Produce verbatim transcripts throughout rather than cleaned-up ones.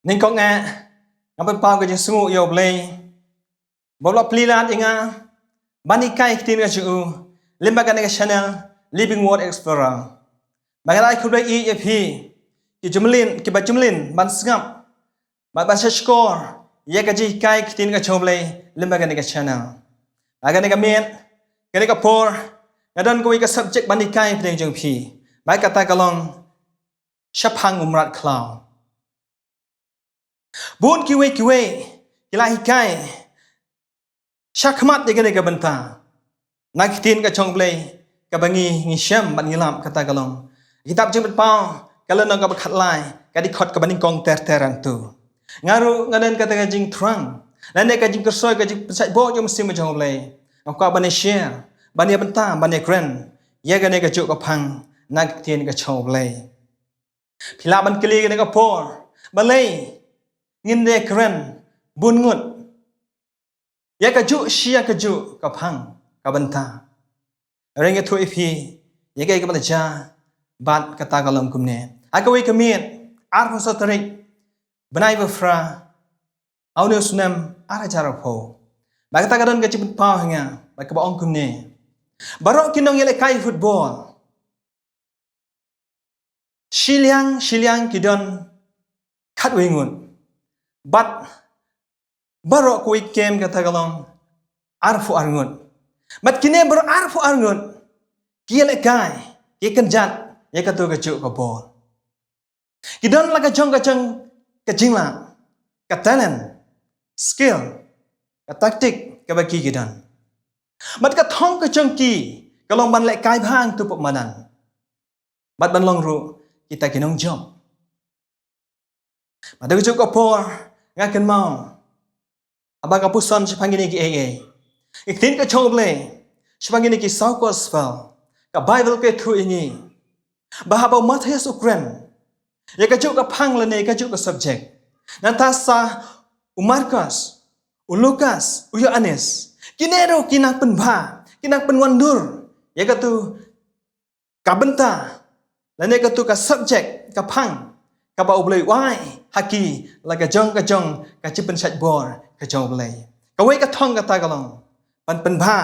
Nyngkong eh, nga pynpaw ka jingsngew ïa U Blei ba u la plie lad ïa nga ban hikai ktien ka jong u lyngba kane ka channel Living Word Explorer. Ba nga la ai khublei ïa phi ki jumlin, kiba jumlin ban sngap bad ban shahshkor ïa ka jinghikai ktien ka jong U Blei lyngba kane ka channel. Ha kane ka miet, kane ka por, nga don kawei ka subject ban hikai hapdeng jong phi. Bad kata ka long shaphang u mrad khlaw. Bun kiwei kiwei ki la hikai shakhmat ïa kane ka bynta na ka ktien ka jong U Blei kaba ngi, ngi shem bad ngi lap, kata ka long Kitab Jingpynpaw ka lynnong kaba khatlai, ka dkhot kaba nyngkong ter ter hangto. Nga ruh nga don kata ka jingthrang lane ka jingkyrsoi, ka jingpynshait buh jong u Mynsiem jong U Blei. Nga kwah ban ïa share, ban ïa bynta, ban ïa kren ïa kane kajuh ka phang na ka ktien ka jong U Blei. Phi lah ban kylli kane ka por, balei ngin da kren bun ngut ïa kajuh shi ïa kajuh ka phang, ka bynta? Hynrei nga ïathuh ïa phi ïa kaei kaba la jia, bad kata ka long kumne. Ha kawei ka miet, arphew saw tarik bnai ba phra, ha une u snem ar hajar arphew. Bad kata ka don ka jingpynpaw ha nga, bad kaba ong kumne: Baroh ki nongïalehkai football, shiliang shiliang ki don khatwei ngut, bad baroh kawei ka kem, kata ka long arphew ar ngut. Bad kine baroh arphew ar ngut ki ïalehkai, ki kynjat ïa kato kajuh ka ball. Ki don la ka jong ka jong ka jinglah, ka talent, skill, ka tactic kaba ki, ki don. Bad ka thong ka jong ki ka long ban lehkai bha hangto pop madan, bad ban long ruh kita ki nongjop. Bad ha kajuh ka por nga kynmaw, haba nga pyrshang shaphang kine kiei kiei, ka ktien ka jong U Blei, shaphang kine ki saw gospel, ka Baibl ka ïathuh ïa ngi ba haba u Mathaios u kren ïa kajuh ka phang lane kajuh ka subject, nangta sa u Markos, u Lukas, u Ïoannis, kine ruh ki nang pynbha, ki nang pynwandur ïa kato ka bynta lane kato ka subject, ka phang kaba U Blei u ai ha ki la ka jong ka jong ka jingpynshait bor ka jong U Blei. Kawei ka thong kata ka long ban pynbha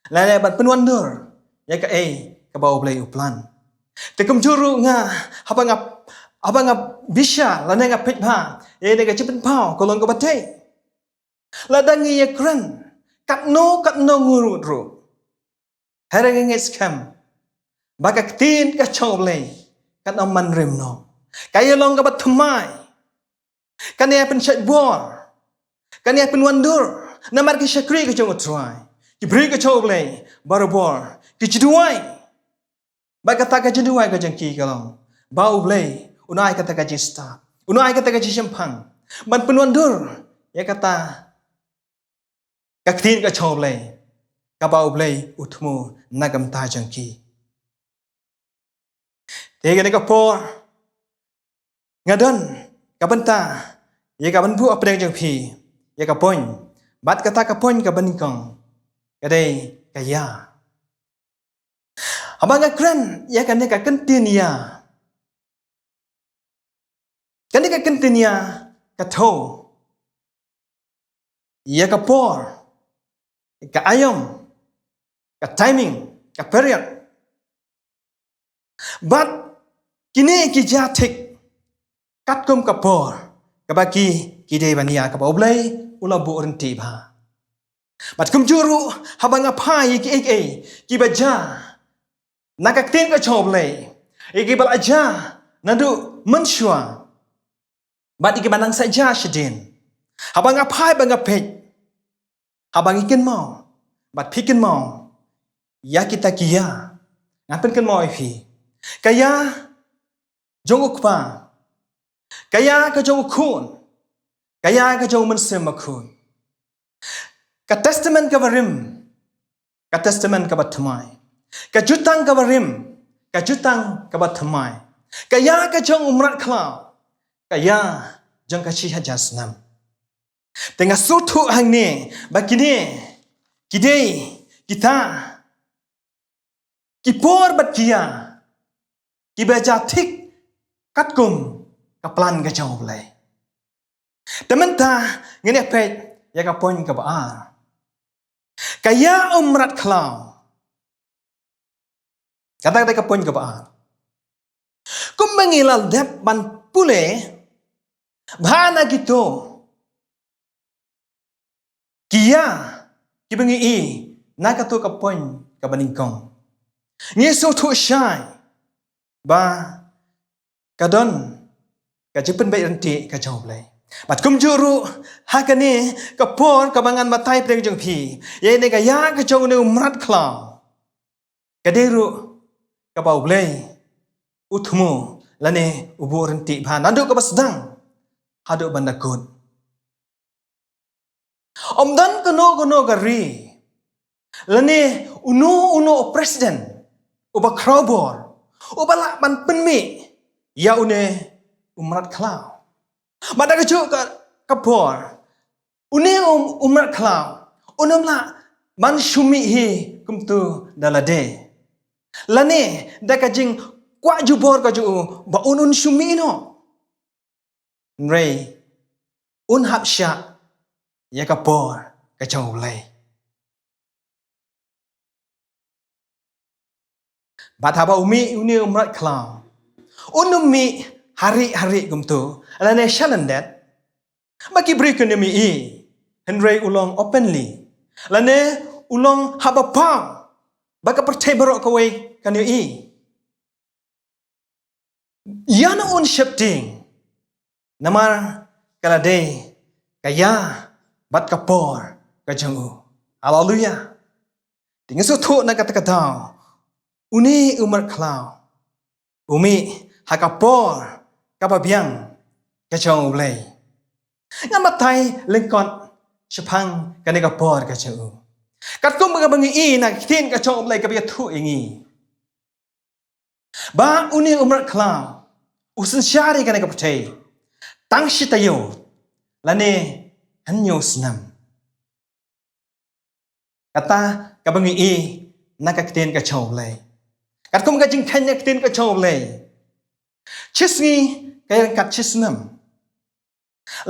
lane ban pynwandur ïa kaei kaba U Blei u plan. Te kumjuh ruh nga, haba nga, haba nga bishar lane nga peit bha ïa kane ka jingpynpaw, ka long kaba tei. Lada ngi ïa kren katno katno ngut ruh, hynrei ngi ngeit skhem ba ka ktien ka jong U Blei kan ym man rim noh. Ka ïa long kaba thymmai, kan ïa pynshait bor, kan ïa pynwandur. Namar ki shakri ka jong U Trai, ki briew ka jong U Blei barabor ki ju duwai. Bad kata ka jingduwai ka jong ki ka long ba U Blei un ai kata ka jingstad, un ai kata ka jingshemphang ban pynwandur ïa kata ka ktien ka jong U Blei, kaba U Blei u thmu na ka bynta jong ki. Te kane ka por nga don ka bynta ïa ka ban buh hapdeng jong phi ïa ka point, bad kata ka point kaba nyngkong ka dei ka ïa. Haba nga kren ïa kane ka kyntien ïa, kane ka kyntien ïa ka thew ïa ka por, ka aïom, ka timing, ka period. Bad kine ki jia thik katkum ka por kaba ki, ki dei ban ïa, kaba U Blei u la buh ryntih bha. Bad kumjuh ruh haba nga phai ïa kiei kiei kiba jia na ka ktien ka jong U Blei, ïa kiba la jia naduh mynshuwa bad ïa kiba nang sa jia shadien, haba nga phai bad nga peit, haba ngi kynmaw bad phi kynmaw ïa kita ki ïa, ngan pynkynmaw ïa phi. Ka ïa jong U Kpa, ka ïa ka jong U Khun, ka ïa ka jong U Mynsiem Bakhuid. Ka Testament kaba rim, ka Testament kaba thymmai. Ka Jutang kaba rim, ka Jutang kaba thymmai. Ka ïa ka jong U Mrad Khlaw, ka ïa jong ka Shi Hajar Snem. Te nga sngewthuh hangne ba kine ki dei kita ki por bad ki ïa kiba jia thik katkum ka plan ka jong U Blei. Te mynta ngin ïa peit ïa ka point kaba ar. Ka ïa u mrad khlaw. Kata ka dei ka point kaba ar. Kumba ngi la dep ban pule bha na kito ki ïa kiba ngi i na kato ka point kaba nyngkong, ngi sngewthuh shai ba ka don ka jingpynbeit ryntih ka jong U Blei. Bad kumjuh ruh ha kane ka por kaba ngan batai pdeng jong phi, ïa kane ka ïa ka jong une u mrad khlaw, ka dei ruh kaba U Blei u thmu lane u buh ryntih bha naduh kaba sdang haduh ban da kut. Ym don kano kano ka ri lane uno uno u president uba khrawbor uba lah ban pynmih ïa une u mrad khlaw. Bad da kajuh ka, ka por une u, u mrad khlaw un ym lah ban shu mih hi kumto da lade lane da ka jingkwah jubor ka jong u ba un, un shu mih noh. Hynrei un hap shah ïa ka por ka jong U Blei. Bad haba u mih une u mrad khlaw, un ym mih ha ri ha ri kumto lane sha lyndet ba ki briew kin ïohi. Hynrei u long openly lane u long haba paw ba ka pyrthei baroh kawei kan ïohi. Ïa na un sheptieng namar ka la dei ka ïa bad ka por ka jong u. Haleluya. Te ngi sngewthuh na kata ka daw une u mrad khlaw u mih ha ka por kaba biang ka jong U Blei. Ngan batai lyngkot shaphang kane ka por ka jong u. Katkum kaba ngi i na ka ktien ka jong U Blei kaba ïathuh ïa ngi ba une u mrad khlaw u synshar ïa kane ka pyrthei tang shi taïew lane hynñiew snem. Kata kaba ngi i na ka ktien ka jong U Blei. Katkum ka jingkheiñ na ka ktien ka jong U Blei, shi sngi ka ïaryngkat shi snem.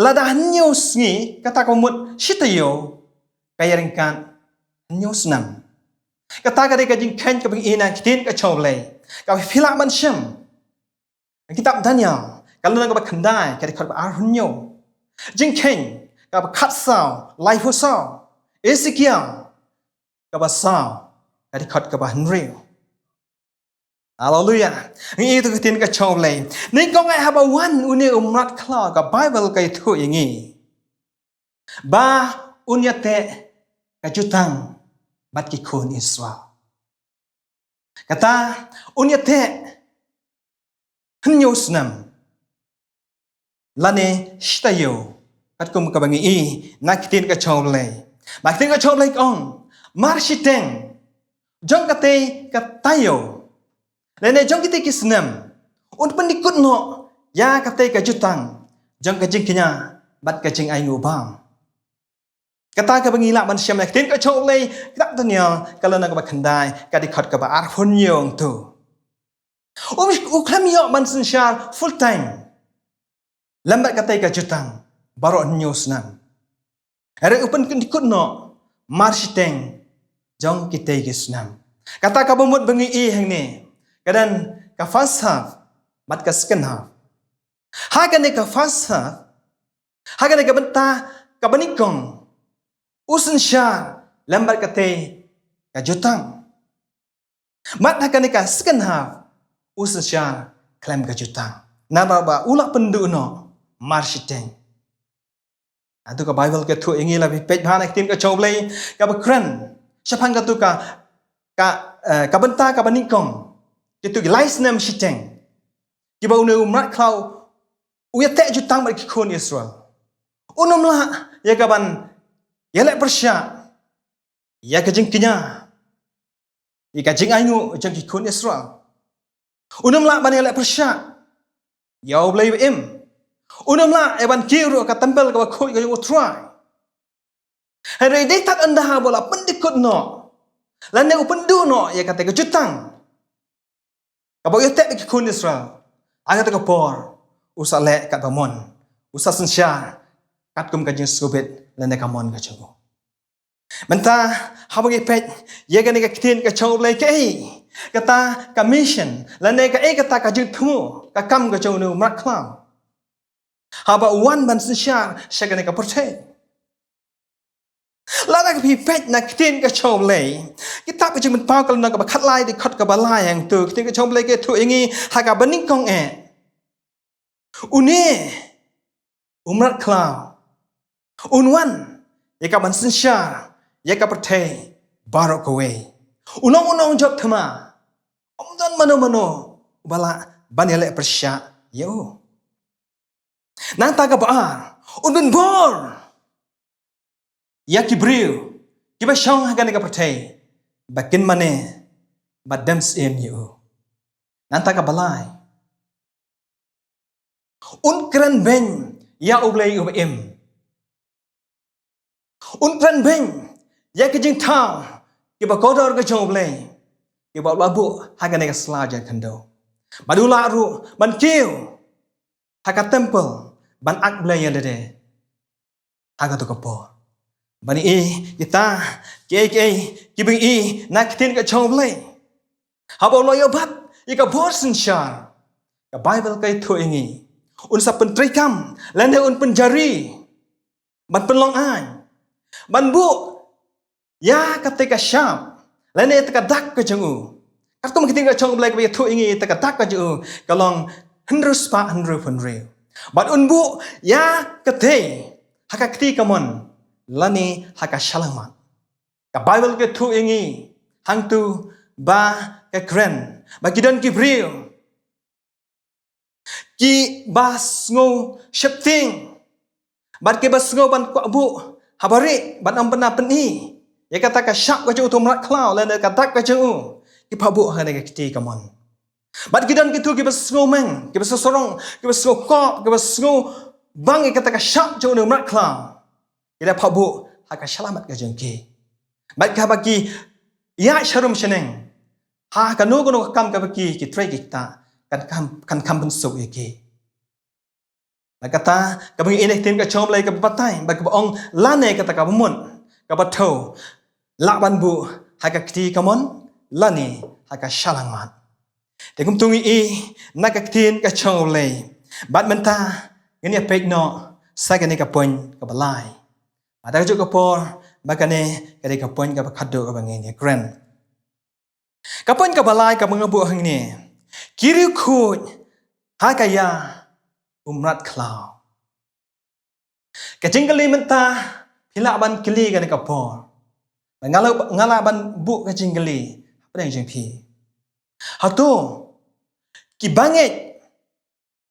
Lada hynñiew sngi, kata ka mut shi taïew, ka ïaryngkat hynñiew snem. Kata ka dei ka jingkheiñ kaba ngi i na ka ktien ka jong U Blei kaba phi lah ban shem. Kitab Daniel ka lynnong kaba khyndai ka dkhot ba arphew hynñiew. Jingkheiñ kaba khatsaw laiphew saw. Esekiel kaba saw ka dkhot kaba hynriew. Haleluya. Ngi i to ka ktien ka jong U Blei. Nyngkong eh haba wan une u mrad khlaw ka Baibl ka ïathuh ïa ngi ba un ïateh ka jutang bad ki khun Israel. Kata un ïateh hynñiew snem lane shi taïew, katkum kaba ngi i na ka ktien ka jong U Blei. Ba ka ktien ka jong U Blei ka ong mar shiteng jong katei ka taïew lane jong kitei ki snem un pyndikut noh ïa katei ka jutang jong ka jingkñia bad ka jingainguh bam. Kata kaba ngi lah ban shem na ka ktien ka jong U Blei, kitab Daniel ka lynnong kaba khyndai ka dkhot kaba arphew hynñiew ong to. U, u khlem ïoh ban synshar full time lem bad katei ka jutang baroh hynñiew snem. Hynrei u pyndikut noh mar shiteng jong kitei ki snem. Kata kaba mut ba ngi i hangne ka don ka first half bad ka second half. Ha kane ka first half, ha kane ka bynta kaba nyngkong, u synshar lem bad katei ka jutang. Bad ha kane ka second half u synshar khlem ka jutang. Namar ba u la pynduh noh mar shiteng. Hato ka Baibl ka ïathuh ïa ngi, la phi peit bha na ka ktien ka jong U Blei kaba kren shaphang kato ka, ka, eh, ka bynta kaba nyngkong, kito ki lai snem shiteng kiba une u mrad khlaw u ïateh jutang bad ki khun Israel. Un ym lah ïa kaban ïaleh pyrshah ïa ka jingkñia, ïa ka jingainguh jong ki khun Israel. Un ym lah ban ïaleh pyrshah ïa U Blei ba im. Un ym lah ïa ban kiew ruh ha ka templ kaba khuid ka jong U Trai. Hynrei dei tad ynda haba u la pyndikut noh lane u pynduh noh ïa katei ka jutang kaba u ïateh bad ki khun Israel, ha kata ka por u sa leh katba mon, u sa synshar katkum ka jingsngewbit lane ka mon ka jong u. Mynta haba ngi peit ïa kane ka ktien ka jong U Blei, kaei kata ka mission lane kaei kata ka jingthmu, ka kam ka jong une u mrad khlaw haba u wan ban synshar sha kane ka pyrthei? Lada phi peit na ka ktien ka jong U Blei, kitab ka Jingpynpaw ka lynnong kaba khatlai, dkhot kaba lai, hangto ka ktien ka jong U Blei ka ïathuh ïa ngi ha kaba nyngkong eh, une u mrad khlaw un wan ïa ka ban synshar ïa ka pyrthei baroh kawei. U long u nongjop thma, ym don mano mano uba lah ban ïaleh pyrshah ïa u. Nangta kaba ar, un pynbor ïa ki briew kiba shong ha kane ka pyrthei ba kin mane bad dem syiem ïa u. Nangta kaba lai, un kren beiñ ïa U Blei uba im. Un kren beiñ ïa ki jingthaw kiba kordor ka jong U Blei kiba u la buh ha kane ka sla jong ka khyndew. Bad u lah ruh ban kiew ha ka temple ban ak Blei ïa lade ha kato ka por. Ban ïohi kita kiei kiei kiba ngi ïohi na ka ktien ka jong U Blei. Haba u la ïoh bat ïa ka bor synshar, ka Baibl ka ïathuh ïa ngi, un sa pyntreikam lane un pynjari ban pynlong aiñ ban buh ïa kata ka shap lane ïa kata ka dak ka jong u. Katkum ka ktien ka jong U Blei kaba ïathuh ïa ngi, ïa kata ka dak ka jong u ka long hynriew spah hynriew phew hynriew. Bad un buh ïa kata ha ka kti kamon lane ha ka shyllangmat. Ka Baibl ka ïathuh ïa ngi hangto ba ka kren ba ki don ki briew kiba sngew sheptieng bad kiba sngew ban kwah buh ha barieh bad ym pynïaid pyni ïa kata ka shap ka jong uto u mrad khlaw lane ka dak ka jong u, ki phah buh ha kane ka kti kamon. Bad ki don kito kiba sngew meng, kiba sngew sarong, kiba sngew kop, kiba sngew bang ïa kata ka shap jong une u mrad khlaw, ki la phah buh ha ka shyllangmat ka jong ki. Bad haba ki ïaid sharum shaneng ha kano kano ka kam kaba ki, ki trei ki ktah, kan kham, kan kham pynsuk ïa ki. Bad kata kaba ngi ïohi na ka ktien ka jong U Blei kaba batai bad kaba ong lane kata kaba mut kaba thew, lah ban buh ha ka kti kamon lane ha ka shyllangmat. Te kumto ngi ïohi na ka ktien ka jong U Blei. Bad mynta ngin ïa peit noh sa kane ka point kaba lai. Bad ha kajuh ka por ba kane ka dei ka point kaba khatduh kaba ngin ïa kren. Ka point kaba lai kaba nga buh hangne, ki riewkhuid ha ka ïa u mrad khlaw. Ka jingkylli mynta phi lah ban kylli kane ka por. Nga lah, nga lah ban buh ka jingkylli hapdeng jong phi. Hato ki bangeit,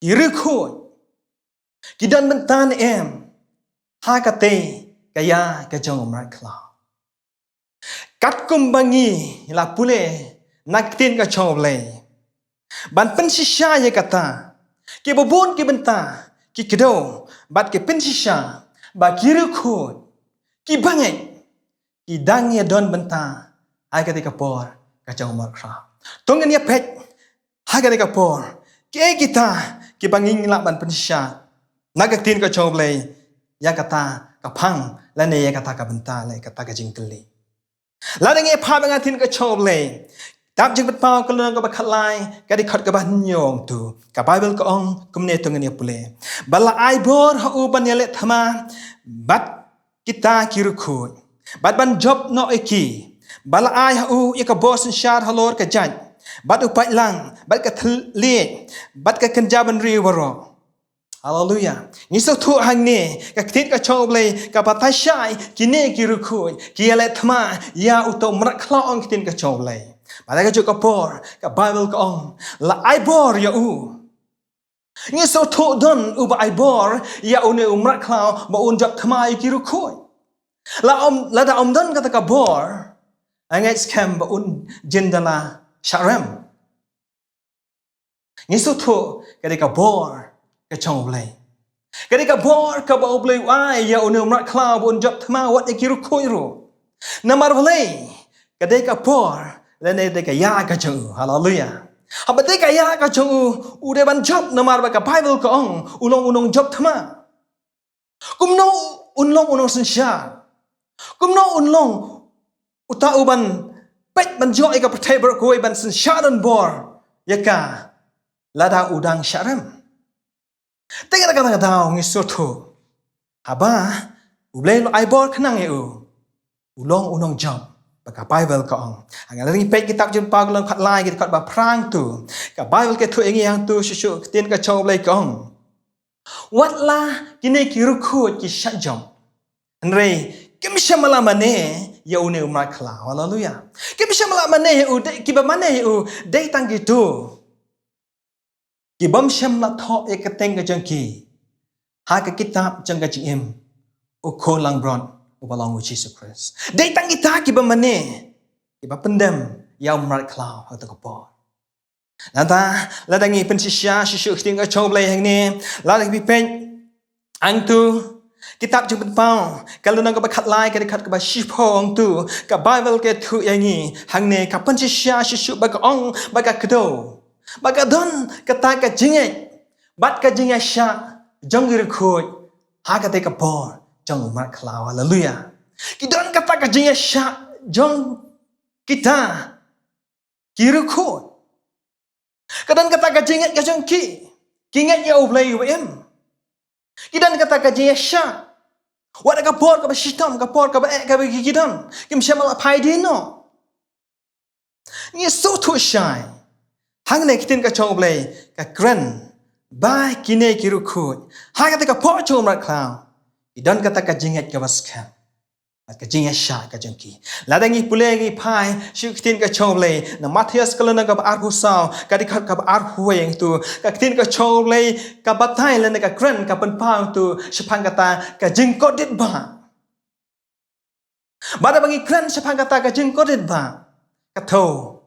ki riewkhuid, ki don bynta ne em ha katei ka ïa ka jong u mrad khlaw? Katkum ba ngi la pule na ka ktien ka jong U Blei, ban pynshisha ïa kata, kiba bun ki bynta ki kdew bad ki pynshisha ba ki riewkhuid, ki bangeit, ki dang ïa don bynta ha katei ka por ka jong u mrad khlaw. To ngin ïa peit ha katei ka por kiei kita kiba ngi lah ban pynshisha na ka ktien ka jong U Blei ïa kata ka phang lane ïa kata ka bynta lane kata ka jingkylli. Lada ngi phah bad ka ktien ka jong U Blei, kitab Jingpynpaw ka lynnong kaba khatlai, ka dkhot kaba hynñiew, to ka Baibl ka ong kumne, to ngin ïa pule: Ba la ai bor ha u ban ïaleh thma bad kita ki riewkhuid, bad ban jop noh ïa ki. Ba la ai ha u ïa ka bor synshar halor ka jait bad u paidlang bad ka thylliej bad ka kynja bynriew baroh. Haleluya. Ngi sngewthuh hangne ka ktien ka jong U Blei ka batai shai kine ki riewkhuid ki ïaleh thma ïa uto u mrad khlaw, ong ka ktien ka jong U Blei. Bad ha kajuh ka por ka Baibl ka ong la ai bor ïa u. Ngi sngewthuh don uba ai bor ïa une u mrad khlaw ba un jop thma ïa ki riewkhuid. La ym, lada ym don kata ka bor, nga ngeit skhem ba un jin da la shah rem. Ngi sngewthuh ka dei ka bor ka jong U Blei. Ka dei ka bor kaba U Blei u ai ïa une u mrad khlaw ba un jop thma wat ïa ki riewkhuid ruh. Namar balei? Ka dei ka bor lane dei ka ïa ka jong u. Haleluya. Haba dei ka ïa ka jong u, u dei ban jop namar ba ka Baibl ka ong u long u nongjop thma. Kumno un long u nongsynshar? Kumno un long uta uban peit ban jngoh ïa ka pyrthei baroh kawei ban synshar donbor ïa ka lada u dang shah rem? Te kata kata kata ngi sngewthuh, haba U Blei u la ai bor khnang ïa u, u long u nongjop ba ka Baibl ka ong. Hangta lada ngi peit kitab Jingpynpaw ka lynnong khatlai, ka dkhot ba phra hangtu, ka Baibl ka ïathuh ïa ngi hangtu shuh shuh, ka ktien ka jong U Blei ka ong: Wat la kine ki riewkhuid ki shah jop, hynrei kim shym la mane ïa une u mrad khlaw. Haleluia. Kim shym la mane ïa u, dei, kiba mane ïa u dei tang kito ki bym shym la thoh ïa ka kyrteng ka jong ki ha ka kitab jong ka jingim u Khun langbrot uba long u Jisu Khrist. Dei tang kita kiba mane, kiba pyndem ïa u mrad khlaw ha kata ka por. Nangta lada ngi pynshisha shisha ka ktien ka jong U Blei hangne, lada ngi peit hangtu kitab Jingpynpaw ka lynnong kaba khatlai, ka dkhot kaba shiphew hangtu, ka Baibl ka ïathuh ïa ngi hangne, ka pynshisha shisha ba ka ong ba ka kdew, ba ka don kata ka jingngeit bad ka jingïaishah jong ki riewkhuid ha kata ka por jong u mrad khlaw. Haleluia. Ki don kata ka jingïaishah jong kita ki riewkhuid. Ka don kata ka jingngeit ka jong ki, ki ngeit ïa U Blei uba im. Ki don kata ka jingïaishah. Wat ka por kaba shitom, ka por kaba eh, kaba ki, ki don, kim shym la phai dien noh. Ngi sngewthuh shai hangne ka ktien ka jong U Blei ka kren ba kine ki riewkhuid ha kata ka por jong u mrad khlaw ki don kata ka jingngeit kaba skhem bad ka jingïaishah ka jong ki. Lada ngi pule ngi phai sha ka ktien ka jong U Blei na Mathaios ka lynnong kaba arphew saw, ka dkhot kaba arphew wei hangtu, ka ktien ka jong U Blei ka batai lane ka kren, ka pynpaw hangtu shaphang kata ka jingkordit ba. Bad haba ngi kren shaphang kata ka jingkordit ba, ka thew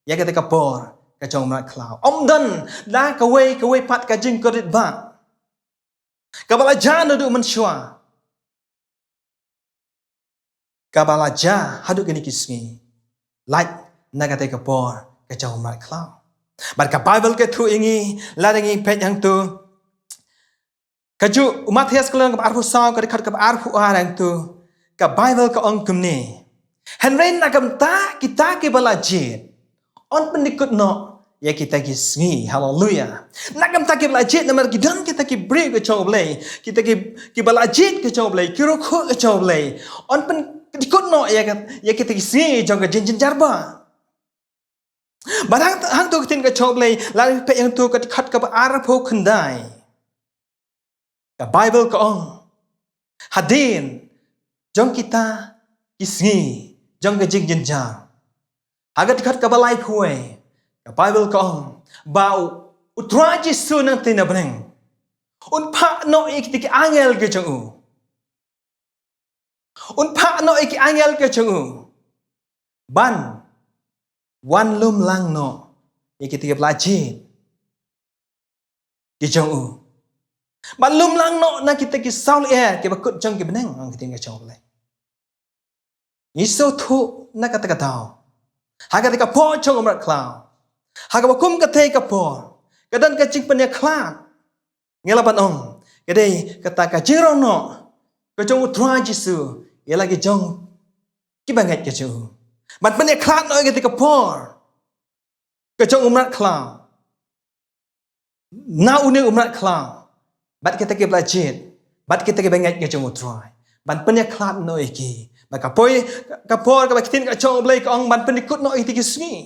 ïa kata ka por ka jong u mrad khlaw. Ym don la kawei kawei pat ka jingkordit ba kaba la jia naduh mynshuwa, kaba la jia haduh kine ki sngi, lait na kata ka por ka jong u mrad khlaw. Bad ka Baibl ka ïathuh ïa ngi, lada ngi peit hangtu, kajuh u Mathaios ka lynnong kaba arphew saw, ka dkhot kaba arphew ar hangtu, ka Baibl ka ong kumne: Hynrei na ka bynta kita kiba la jied, yn pyndikut noh ïa kita ki sngi. Haleluia. Na ka bynta kiba la jied, namar ki don kita ki briew ka jong u Blei, kita ki, kiba la jied ka jong u Blei, ki riewkhuid ka jong u Blei, yn pyndikut noh ïa ka, ïa kita ki sngi jong ka jingjynjar ba. Bad hang, hangtu ka ktien ka jong u Blei, lada peit hangtu ka dkhot kaba arphew khyndai, ka Baibl ka ong: Hadien jong kita ki sngi jong ka jingjynjar, ha ka dkhot kaba laiphew wei, ka Baibl ka ong ba u, u Trai Jisu nangtei na bneng un phah noh ïa kita ki angel ka jong u. Un phah noh ïa ki angel ka jong u ban wan lum lang noh ïa kita kiba la jied ki jong u, ban lum lang noh na kita ki saw lyer kiba kut jong ki bneng, ong ka ktien ka jong u Blei. Ngi sngewthuh na kata ka daw, ha kata ka por jong u mrad khlaw, ha kaba kum katei ka por ka don ka jingpynïakhlad. Ngi lah ban ong ka dei kata ka jingrong noh ka jong u Trai Jisu ïa la ki jong kiba ngeit ka jong u, ban pynïakhlad noh ïa kata ka por ka jong u mrad khlaw, na une u mrad khlaw, bad kita kiba la jied, bad kita kiba ngeit ka jong u Trai, ban pynïakhlad noh ïa ki. Bad ka poi, ka por kaba ka ktien ka jong u Blei ka ong ban pyndikut noh ïa kita ki sngi,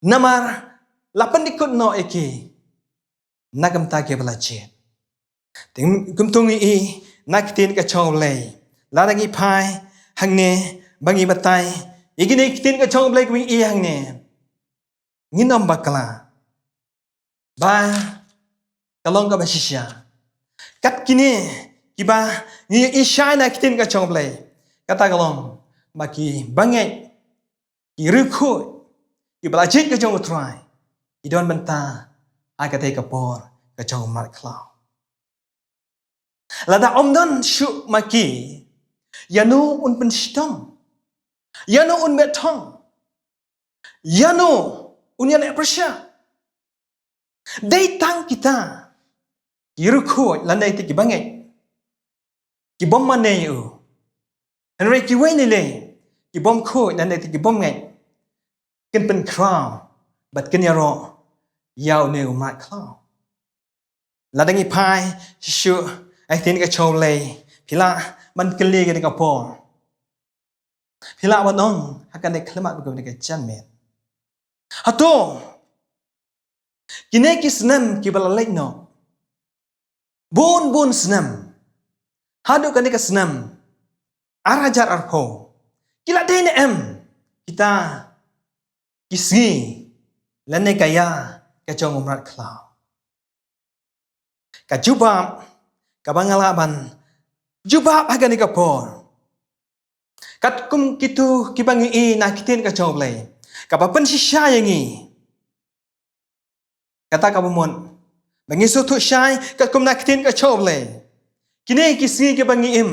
namar la pyndikut noh ïa ki na ka bynta kiba la jied. Te kumta ngi i na ka ktien ka jong u Blei, lada ngi phai hangne ba ngi batai ïa kine ki ktien ka jong u Blei, ngi i hangne, ngin ym bakla ba ka long kaba shisha. Kat kine kiba ngi i shai na ka ktien ka jong u Blei, kata ka long ba kiba ngeit, ki riewkhuid, kiba la jied ka jong u Trai, ki don bynta ha katei ka por ka jong u mrad khlaw. Lada ym don shuh ma ki, ïano un pynshitom? Ïano un beh thong? Ïano un ïaleh pyrshah? Dei tang kita ki riewkhuid lane te ki bangeit, ki bym mane ïa u. Hynrei kiwei lei lei, ki bym khuid lane te ki bym ngeit, kin pynkhraw bad kin ïaroh ïa une u mrad khlaw. Lada ngi phai shisha ha ka ktien ka jong U Blei, phi lah ban kylli ha kane ka por. Phi lah ban ong ha kane ka khyllipmat bad kane ka janmiet, hato kine ki snem kiba la leit noh, bun bun snem, haduh kane ka snem ar hajar arphew, ki la dei ne em kita ki sngi lane ka ïa ka jong u mrad khlaw? Ka jubab kaba nga lah ban jubab ha kane ka por, katkum kito kiba ngi i na ka ktien ka jong U Blei, kaba pynshisha ïa ngi. Kata kaba mut ba ngi sngewthuh shai katkum na ka ktien ka jong U Blei, kine ki sngi kiba ngi im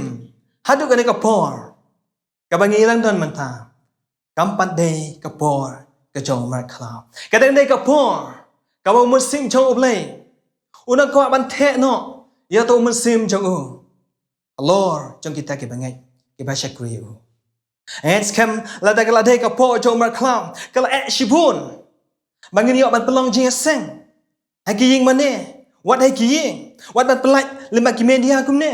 haduh kane ka por kaba ngi dang don mynta, kam pat dei ka por ka jong u mrad khlaw. Ka dang dei ka por kaba u Mynsiem jong U Blei u nang kwah ban theh noh ïa uto u mynsiem jong u halor jong kita kiba ngeit, kiba shakri ïa u. Hynrei skhem, lada ka la dei ka por jong u mrad khlaw, ka la eh shibun ba ngin ïoh ban pynlong jingïaseng ha ki ïing mane, wat ha ki ïing, wat ban pynlait lyngba ki media kumne.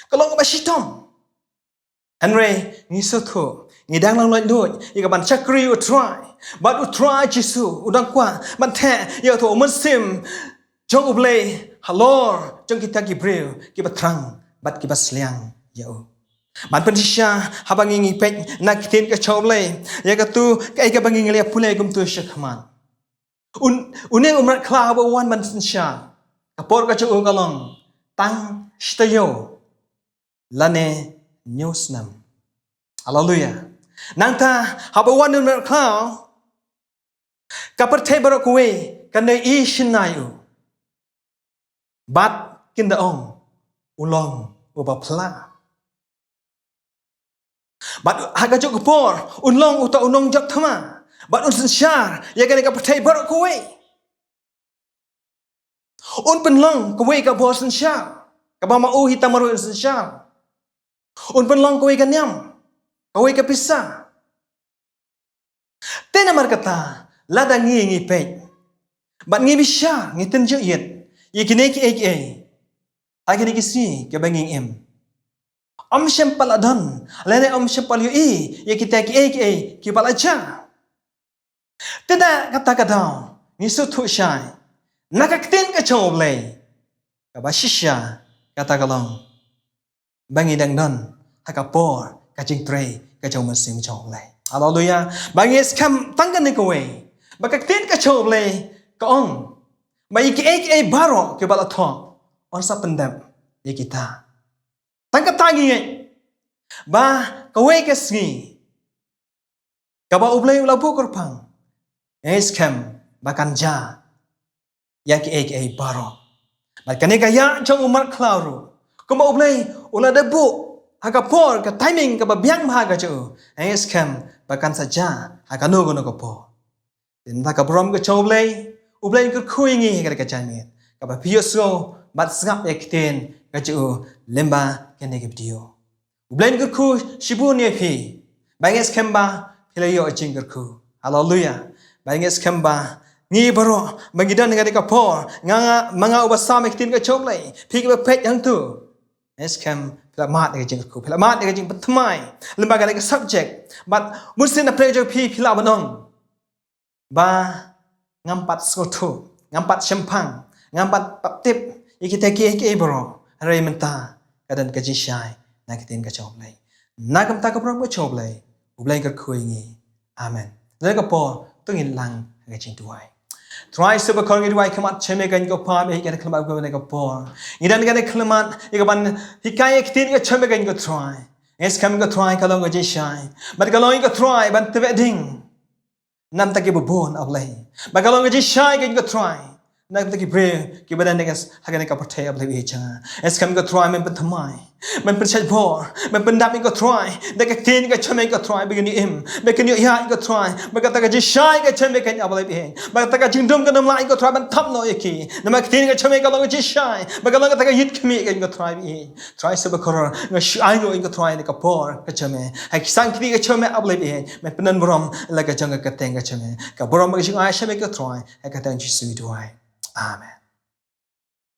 Ka long kaba shitom. Hynrei ngi sngewthuh, ngi dang long laitluid ïa ka ban shakri ïa u Trai, bad u Trai Jisu u dang kwah ban theh ïa uto u Mynsiem jong U Blei halor jong kita ki briew kiba thrang bad kiba sliang ïa u. Ban pynshisha, haba ngi, ngi peit na ka ktien ka jong U Blei ïa kato kaei kaba ngi, ngi la pule kumto shakhmat, un, une u mrad khlaw haba u wan ban synshar, ka por ka jong u ka long tang shi taïew lane hynñiew snem. Haleluia. Nangta haba u wan u mrad khlaw, ka pyrthei baroh kawei kan da ïohi shynna ïa u, bad kin da ong, u long uba phylla. Bad ha kajuh ka por un long uta u nongjop thma, bad un synshar ïa kane ka pyrthei baroh kawei. Un pynlong kawei ka bor synshar kaba ma u hi tang marwei un synshar. Un pynlong kawei ka niam, kawei ka pisa. Te namarkata, lada ngi, ngi peit bad ngi bishar, ngi tynjuh ïit ïa kine kiei kiei ha kine ki sngi kiba ngi im, ym shym pat la don lane ym shym pat la ïohi ïa kita kiei kiei kiba la jia. Te da kata ka daw ngi sngewthuh shai na ka ktien ka jong U Blei, kaba shisha kata ka long ba ngi dang don ha ka por ka jingtrei ka jong u Mynsiem jong U Blei. Haleluia. Ba ngi skhem tang kane kawei, ba ka ktien ka jong U Blei ka ong ba ïa kiei kiei baroh kiba la thoh, un sa pyndep ïa kita. Tang kata ngi ngeit ba kawei ka sngi kaba U Blei u la buh kyrpang, ngi skhem ba kan jia ïa kiei kiei baroh. Bad kane ka ïa jong u mrad khlaw ruh, kumba U Blei u la dep buh ha ka por, ka timing kaba biang bha ka jong u, ngi skhem ba kan sa jia ha kano kano ka por. Te na ka burom ka jong U Blei, U Blei un kyrkhu ïa ngi ha kane ka janmiet, kaba phi ïohsngew bad sngap ïa ka ktien ka jong u lyngba kane ka video. U Blei un kyrkhu shibun ïa phi. Ba ngi skhem ba phi la ïoh jingkyrkhu. Haleluia. Ba ngi skhem ba ngi baroh ba ngi don ha kane ka por, nga, nga, ma nga uba sam ïa ka ktien ka jong U Blei, phi kiba peit hangto, ngi skhem phi la mad ïa ka jingkyrkhu, phi la mad ïa ka jingpynthymmai lyngba kane ka subject. Bad bun sien na pyrshah jong phi, phi lah ban ong ba ngam pat sngewthuh, ngam pat shemphang, ngam pat, pat tip ïa kita kiei kiei baroh. Hynrei mynta ka don ka jingshai na ka ktien ka jong U Blei. Na ka bynta ka burom ka jong U Blei, U Blei un kyrkhu ïa ngi. Amen. Lada ka por, to ngin lang ha ka jingduwai. Trai Jisu bakhuid, ngi duwai khmat sha me kane ka por, me hi kane ka khmat kane ka por. Ngi don kane ka khmat ïa ka ban hikai ïa ka ktien ka jong me kane ka Trai. Ngi skhem ka Trai ka long ka jingshai, bad ka long ïa ka Trai ban tbeh ding na ka bynta kiba bun, A Blei. Ba ka long ka jingshai kane ka Trai Na kita ki briew kiba don ha kane ka pyrthei, A Blei baieit jong nga. Ïa skhem ko Trai, men pynthymmai, men pynshait bor, men pyndap ïa ko Trai da ka ktien ka jong me ko Trai, ba kin ïoh im, ba kin ïoh ïaid ko Trai, ba kata ka jingshai ka jong me kan, A Blei baieit, ba kata ka jingdum kan ym lah ko Trai ban thap noh ïa ki. Namar ka ktien ka jong me ka long ka jingshai, ba ka long kata ka ïit khmih kan ko Trai baieit. Trai sa ba kor nga shu ai nguh ïa ko Trai na ka por ka jong me, ha ki san kti ka jong me, A Blei baieit, men pyndon burom la ka jong ka kyrteng ka jong me. Ka burom ka jingai sha me ko Trai, ha ka kyrteng Jisu ngi duwai. Amen.